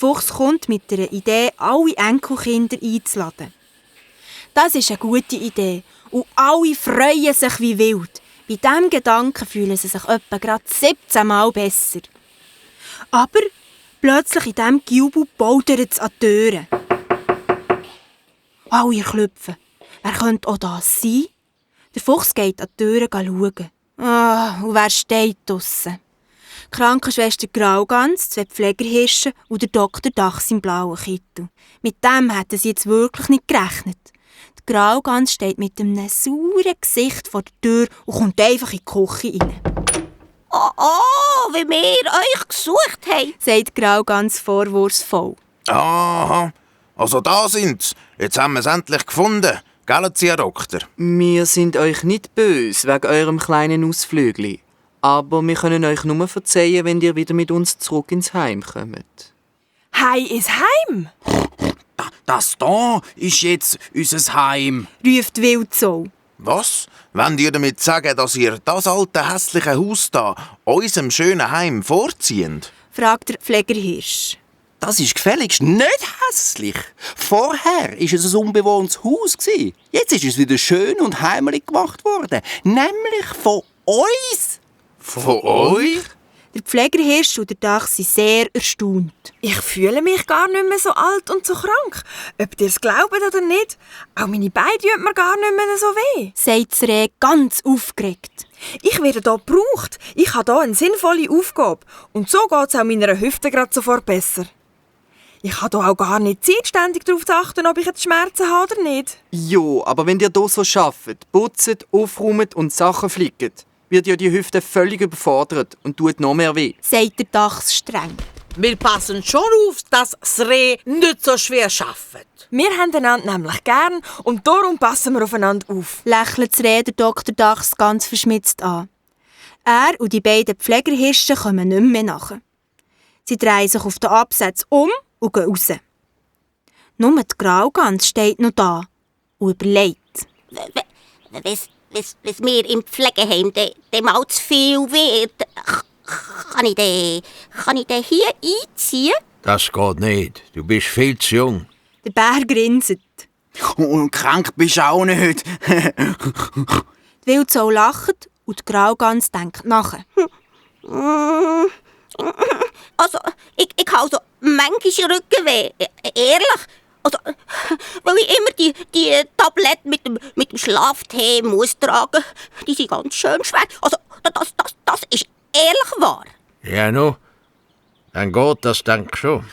Fuchs kommt mit der Idee, alle Enkelkinder einzuladen. Das ist eine gute Idee und alle freuen sich wie wild. Bei diesem Gedanken fühlen sie sich etwa gerade 17 Mal besser. Aber plötzlich in diesem Giubel baudert es an die Türen. Alle klopfen. Wer könnte auch das sein? Der Fuchs geht an die Türen schauen. Und wer steht draussen? Die Krankenschwester Graugans, 2 Pflegerhirsche und der Doktor Dachs im blauen Kittel. Mit dem hätten sie jetzt wirklich nicht gerechnet. Die Graugans steht mit einem sauren Gesicht vor der Tür und kommt einfach in die Küche rein. Oh, wie wir euch gesucht haben, sagt die Graugans vorwurfsvoll. Aha, also da sind's. Jetzt haben wir es endlich gefunden. Gell, Herr Doktor? Wir sind euch nicht böse wegen eurem kleinen Ausflügli. Aber wir können euch nur verzeihen, wenn ihr wieder mit uns zurück ins Heim kommt. Hei ins Heim? Das da ist jetzt unser Heim. Ruft die Wildsau. Was? Wollt ihr damit sagen, dass ihr das alte, hässliche Haus da unserem schönen Heim vorzieht? Fragt der Pflegerhirsch. Das ist gefälligst nicht hässlich. Vorher war es ein unbewohntes Haus. Jetzt ist es wieder schön und heimelig gemacht worden. Nämlich von uns. Von euch? Der Pflegerhirsch und der Dach sind sehr erstaunt. Ich fühle mich gar nicht mehr so alt und so krank. Ob ihr es glaubt oder nicht, auch meine Beine tun mir gar nicht mehr so weh. Sagt das Reh ganz aufgeregt. Ich werde hier gebraucht. Ich habe hier eine sinnvolle Aufgabe. Und so geht es auch meiner Hüfte gerade sofort besser. Ich habe hier auch gar nicht Zeit, ständig darauf zu achten, ob ich jetzt Schmerzen habe oder nicht. Jo, aber wenn ihr hier so arbeitet, putzt, aufräumt und Sachen flickt, wird ja die Hüfte völlig überfordert und tut noch mehr weh. Sagt der Dachs streng. Wir passen schon auf, dass das Reh nicht so schwer arbeitet. Wir haben einander nämlich gern und darum passen wir aufeinander auf. Lächelt das Reh der Dr. Dachs ganz verschmitzt an. Er und die beiden Pflegerhirsche kommen nicht mehr nach. Sie drehen sich auf den Absatz um und gehen raus. Nur die Graugans steht noch da und überlegt. Wenn mir im Pflegeheim dem mal zu viel wird, kann ich den hier einziehen? Das geht nicht. Du bist viel zu jung. Der Bär grinset. Und krank bist du auch nicht. Die Wildsau lacht und die Graugans denkt nach. Also, ich habe so manchmal Rückenweh. Ehrlich. Also, weil ich immer die Tabletten mit dem Schlaftee muss tragen. Die sind ganz schön schwer. Also, das ist ehrlich wahr. Ja, no. Dann geht das, denk schon.